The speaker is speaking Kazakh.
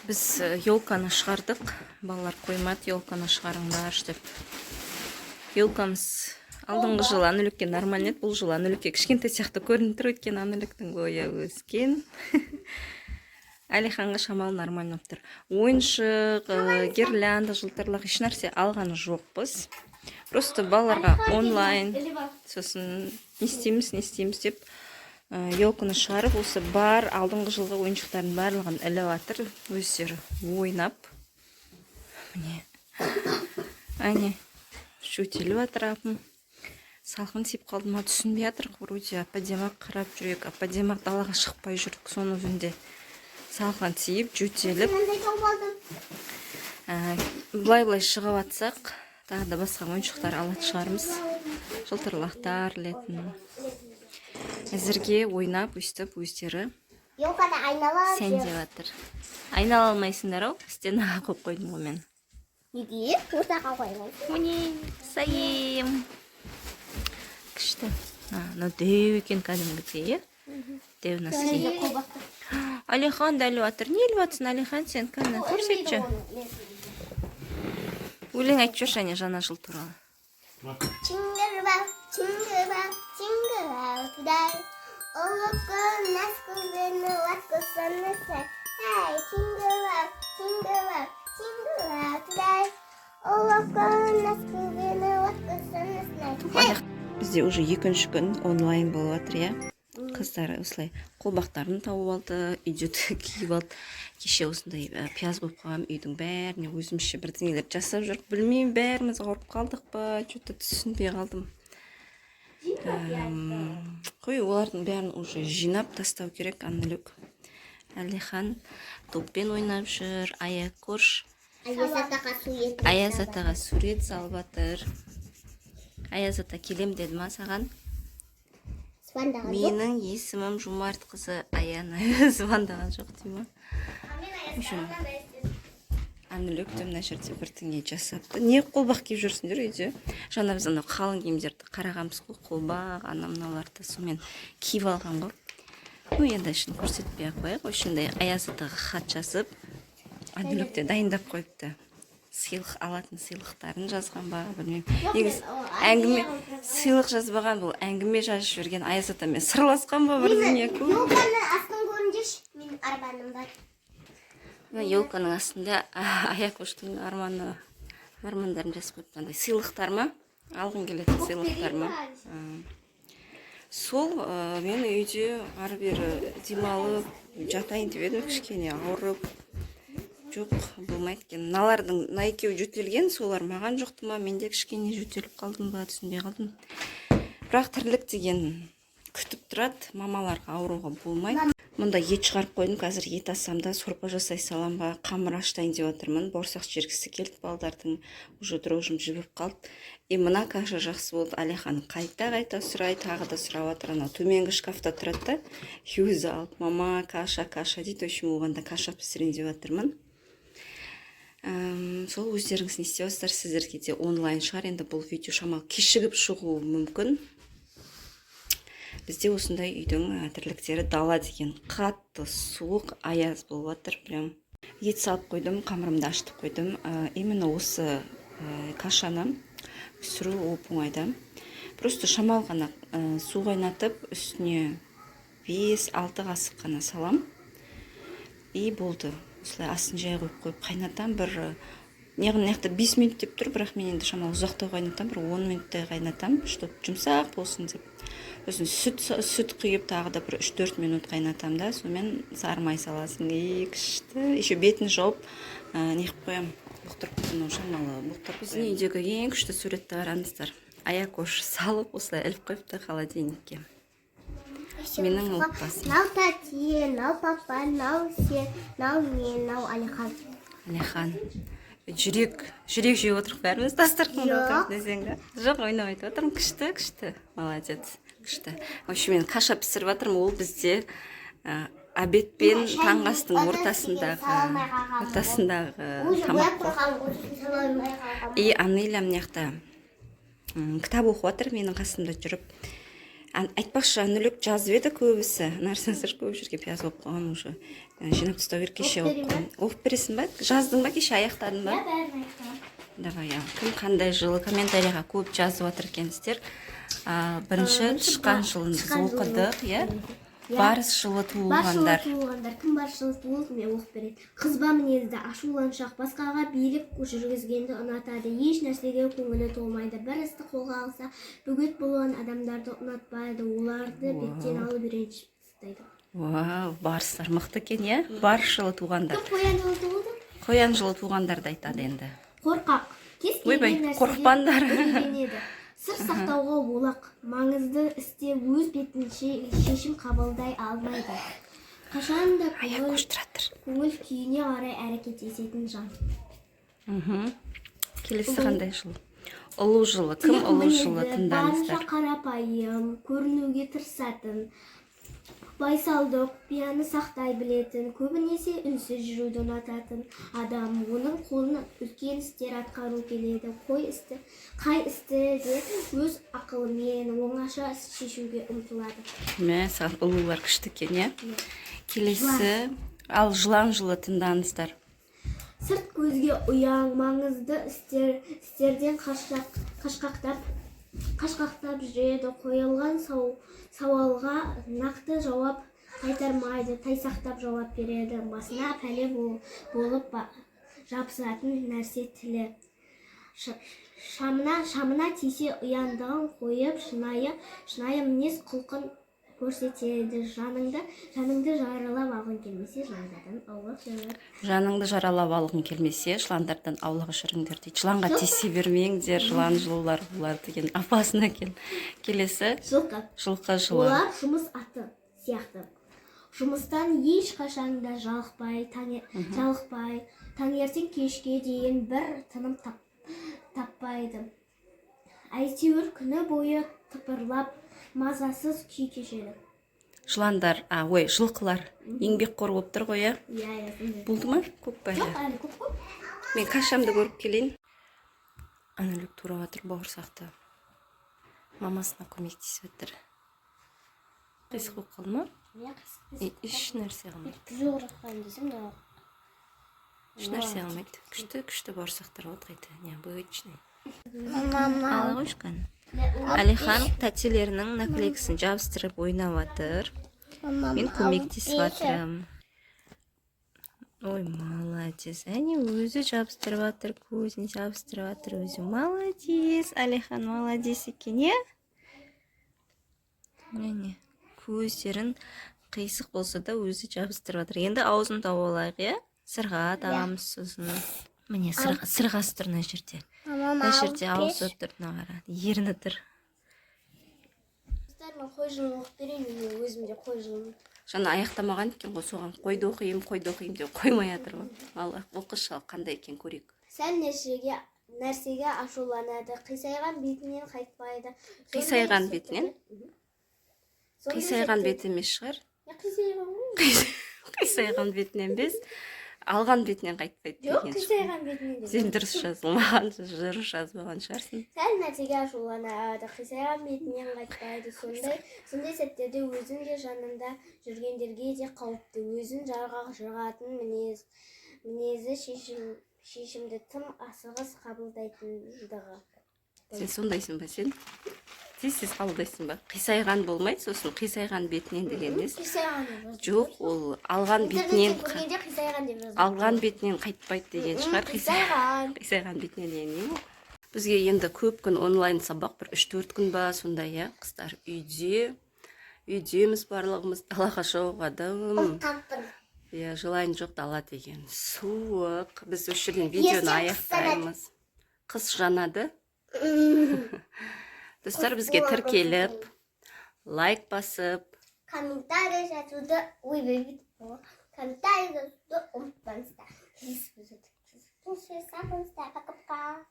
Біз елканы шығардық, балалар қоймады, елканы шығарыңдаршы деп. Елкамыз алдыңғы жылы Анүлікке нормально еді, бұл жылы Анүлікке кішкентай сияқты көрініп тұр, өйткені Анүліктің бойы өскен. Әлиханға шамалы нормально болып тұр. Ойыншық, гирлянда, жылтырлақ, ешнәрсе алған жоқпыз. Просто балаларға онлайн, сосын не істейміз, не істейміз деп, елканы шығарып, осы бар алдыңғы жылғы ойыншықтардың барлығын іліп жатыр өздері ойнап. Міне, әне, жөтеліп жатыр апым. Салқын тиіп қалды ма, түсінбей жатырық. Вроде әп әдемі қарап жүрек, әп әдемі далаға шықпай жүрдік, соның өзінде салқын тиіп, жөтеліп. Мынандай тауып алдым. Былай былай шығып жатсақ, тағы да басқа ойыншықтар алатын шығармыз, жылтырлақтар ілетін. Әзірге ойнап, өйстіп өздері Елканы айнала. сәндеп жатыр. Айнала алмайсыңдар ау, стенаға қойып қойдым ғой мен. Неге? Ортаға қоймайсың. Міне, сайым күшті. Мынау дәу екен кәдімгідей, иә, дәу носки. Алихан да іліп жатыр. Не іліп жатырсың, Алихан, сен? Кәні, көрсетші. Өлең айтып жіберші, әне, жаңа жыл туралы. Jingle bell, jingle bell, jingle all the way. Oh, what fun it is to ride in a one-horse sleigh. Hey, jingle bell, jingle bell, jingle all the way. Oh, what fun it is to ride in a one-horse sleigh. Hey! Бізде уже екінші күн онлайн болып жатыр, иә. Қыздар осылай қолбақтарын тауып алды, үйде киіп алды. Кеше осындай пияз қойып қойғанмын үйдің бәріне, өзімізше бірдеңелер жасап жүрік. Білмеймін, бәріміз ауырып қалдық па, че то түсінбей қалдым. Қой, олардың бәрін уже жинап тастау керек. Аннелюк, Әлихан топпен ойнап жүр, Аякош Аяз атаға сурет. Аяз атаға сурет салып жатыр. Аяз ата келем деді ма саған? Звондаған жоқ. Менің есімім Жомартқызы Аяна. Звондаған жоқ дей ма? В общем, Әнілік те мына жерде бірдеңе жасапты. Не қолбақ киіп жүрсіңдер үйде? Жаңа біз анау қалың киімдерді қарағанбыз ғой, қолбақ, ана мыналарды сонымен киіп алған ғой. Ну, енді ішін көрсетпей ақ қояйық. Осындай Аяз атаға хат жазып, Әнілік те дайындап қойыпты. Сыйлық алатын сыйлықтарын жазған ба, білмеймін. Негізі әңгіме, сыйлық жазбаған, бұл әңгіме жазып жіберген. Аяз атамен сырласқан ба, бірдеңе көп. Елканың астын көріңдерші, менің арманым бар. Мына елканың астында Аякоштың арманы, армандарын жазып қойыпты. Андай сыйлықтар ма, алғың келетін сыйлықтар ма? Сол, мен үйде ары бері демалып жатайын деп едім, кішкене ауырып. Жоқ, болмайды екен. Мыналардың, мына екеуі жөтелген, солар маған жұқты ма, мен де кішкене жөтеліп қалдым ба, түсінбей қалдым. Бірақ тірлік деген күтіп тұрады, мамаларға ауыруға болмайды. Мұнда ет шығарып қойдым, қазір ет ассам да, сорпа жасай салам ба, қамыр аштайын деп жатырмын. Бауырсақ жегісі келді балдардың, уже дрожжым жібіп қалды. И мына каша жақсы болды, Әлихан қайта қайта сұрайды, тағы да сұрап жатыр. Анау төменгі шкафта тұрады да, өзі алып, мама, каша, каша дейді. В общем, оған да каша пісірейін деп жатырмын. Сол, өздеріңіз не істеп жатсыздар? Сіздерге де онлайн шығар енді, бұл видео шамалы кешігіп шығуы мүмкін. Бізде осындай үйдің тірліктері. Дала деген қатты суық, аяз болып жатыр прям. Ет салып қойдым, қамырымды ашытып қойдым. Именно осы кашаны пісіру оп оңай да. Просто шамал ғана су қайнатып, үстіне 5-6 қасық қана салам и болды. Осылай астын жай қойып қойып қайнатамын. Бір неғып, мына жақта 5 минут деп тұр, бірақ мен енді шамалы ұзақтау қайнатамын, бір 10 минуттай қайнатамын, чтобы жұмсақ болсын деп. Сосын сүт құйып, тағы да бір 3-4 минут қайнатамын да, сонымен сары май саласың и күшті. Еще бетін жауып, не қылып қоямын, бұқтырып, ну, шамалы бұқтырып. Біздің үйдегі ең күшті суретті қараңыздар. Аякош салып, осылай іліп қойыпты холодильникке. Менің отбасым. Мынау тәте, мынау папа, мынау сен, мынау мен, мынау Алихан. Алихан. Жүрек, жүрек жеп отырмық бәріміз дастарханда Жоқ. отырып десең да. Жоқ, ойнап айтып отырмын. Күшті, күшті. Молодец. Күшті. В общем, мен каша пісіріп жатырмын. Ол бізде обед пен таңғы астың ортасындағы Уже тамақ бояп қой. қойған ғой, сала алмай қалған. И Анеля мына жақта кітап оқып жатыр менің қасымда жүріп. Айтпақшы, Анүлік жазып еді көбісі. Нарсаңыздар, көп жерге пияз болып қалған уже. Жинап тастау керек кеше. Оқып берейін болып қойған. Оқып бересің ба? Жаздың ба кеше, аяқтадың ба? Иә, бәрін аяқтадым. Давай, ал кім қандай жылы, комментарийға көп жазып жатыр екенсіздер. Бірінші Бірінші тышқан жылын біз тышқан жылын оқыдық, иә. Иә. Барыс жылы Барыс жылы туылғандар. туылғандар. Кім барыс жылы туылды, мен оқып берейін. Қызба мінезді, ашуланшақ, басқаға билік жүргізгенді ұнатады, еш нәрсеге көңілі толмайды. Бір істі қолға алса, бөгет болған адамдарды ұнатпайды, оларды беттен алып үйреніп тастайды. Вау, барыстар мықты екен, иә, барыс жылы туғандар. Кім қоян жылы туылды? Қоян жылы туғандарды айтады енді. Қорқақ, кез Ойбай, келген нәрседен қорықпаңдар. үрейленеді. Сыр сақтауға олақ, маңызды істе өз бетінше шешім қабылдай алмайды. Қашан да Аяқ көңіл, көш тұра тұр. көңіл күйіне қарай әрекет ететін жан. Келесі қандай жыл? Ұлу жылы. Кім Тұйық ұлу жылы? мінезді, Тыңдаңыздар. барынша қарапайым көрінуге тырысатын, байсалды, құпияны сақтай білетін, көбінесе үнсіз жүруді ұнататын адам. Оның қолынан үлкен істер атқару келеді. Қой істі, қай істі де өз ақылымен оңаша шешуге ұмтылады. Мә саған, ұлулар күшті екен, иә. Келесі, ал жылан жылы, тыңдаңыздар. Сырт көзге ұяң, маңызды істерден қашқақтап жүреді. Қойылған сауалға нақты жауап қайтармайды, тайсақтап жауап береді. Басына пәле болып жабысатын нәрсе — тілі. Шамына тисе, ұяңдығын қойып, шынайы мінез құлқын көрсетеді. Жаныңды жаралап алғың келмесе, жыландардан аулақ жүр. Жаныңды жаралап алғың келмесе, жыландардан аулақ жүріңдер дейді. Жыланға тиісе бермеңдер, жылан жылулар, бұлар деген опасно екен. Келесі. Жылқы. Жылқы жылы. Олар жұмыс аты сияқты. Жұмыстан ешқашан да жалықпай, таңертең кешке дейін бір тыным таппайды. Әйтеуір күні бойы тыпырлап, мазасыз күй кешеді. Жыландар, а, ой, жылқылар еңбекқор болып тұр ғой, иә? Иә, сондай. Болды ма? Көп па әлі? Жоқ, әлі көп қой. Мен кашамды көріп келейін. Анүлік турап жатыр бауырсақты, мамасына көмектесіп жатыр. Қисық болып қалды ма? И, еш нәрсе қылмайды. Түзу десем де. Еш нәрсе қылмайды. Күшті, күшті бауырсақтар болады қайта, необычный. Мама. Ала қойшы, кәні. Әлихан тәтелерінің наклейкасын жабыстырып ойнап жатыр, мен көмектесіп жатырмын. Ой, молодец! Әне, өзі жабыстырып жатыр, көзін жабыстырып жатыр өзі. Молодец, Әлихан, молодец екен, иә. Міне, көздерін қисық болса да, өзі жабыстырып жатыр. Енді аузын тауып алайық, иә, сырға тағамыз сосын. Міне, сырғасы тұр мына жерде. Мына жерде аузы тұр, мына қара, ерні тұр. Достар, мен қой жылын оқып берейін, мен өзім де қой жылын. Жаңа аяқтамаған екен ғой, соған қойды оқиын, қойды оқиын деп қоймай жатыр ғой. Ал оқышы, ал қандай екен, көрейік. Сәл нәрсеге ашуланады, қисайған бетінен қайтпайды. Қисайған бетінен? Сондай Қисайған сәтте- беті емес шығар. Я, қисайған ғой. Қисайған бетінен емес, алған бетінен қайтпайды Жоқ, деген шығар. қисайған бетінен деп. Сен дұрыс жазылмаған, дұрыс жазбаған шығарсың. Сәл нәрсеге ашуланады, қисайған бетінен қайтпайды. Сондай сәттерде өзін де, жанында жүргендерге де қауіпті. Өзін жарға жығатын мінезі, шешімді тым асығыс қабылдайтындығы. Сен сондайсың ба? Сен тез тез қабылдайсың ба? Қисайған болмайды сосын, қисайған бетінен деген несі? Қисайған деп жазды. Жоқ, ол алған бетінен Интернеттен көргенде қисайған деп жазды. Алған бетінен қайтпайды деген шығар. Қисайған. Қисайған бетінен деген не ол? Бізге енді көп күн онлайн сабақ, бір 3-4 күн ба, сондай, иә. Қыздар үйде, үйдеміз барлығымыз. Далаға шығуға дым, иә, желание жоқ. Дала деген суық. Біз осы жерден видеоны Ертең қыс. аяқтаймыз. Қыс жанады. Достар, бізге тіркеліп, лайк басып, Комментарий жазуды, ойбай, комментарий жазуды ұмытпаңыздар. Пока пока.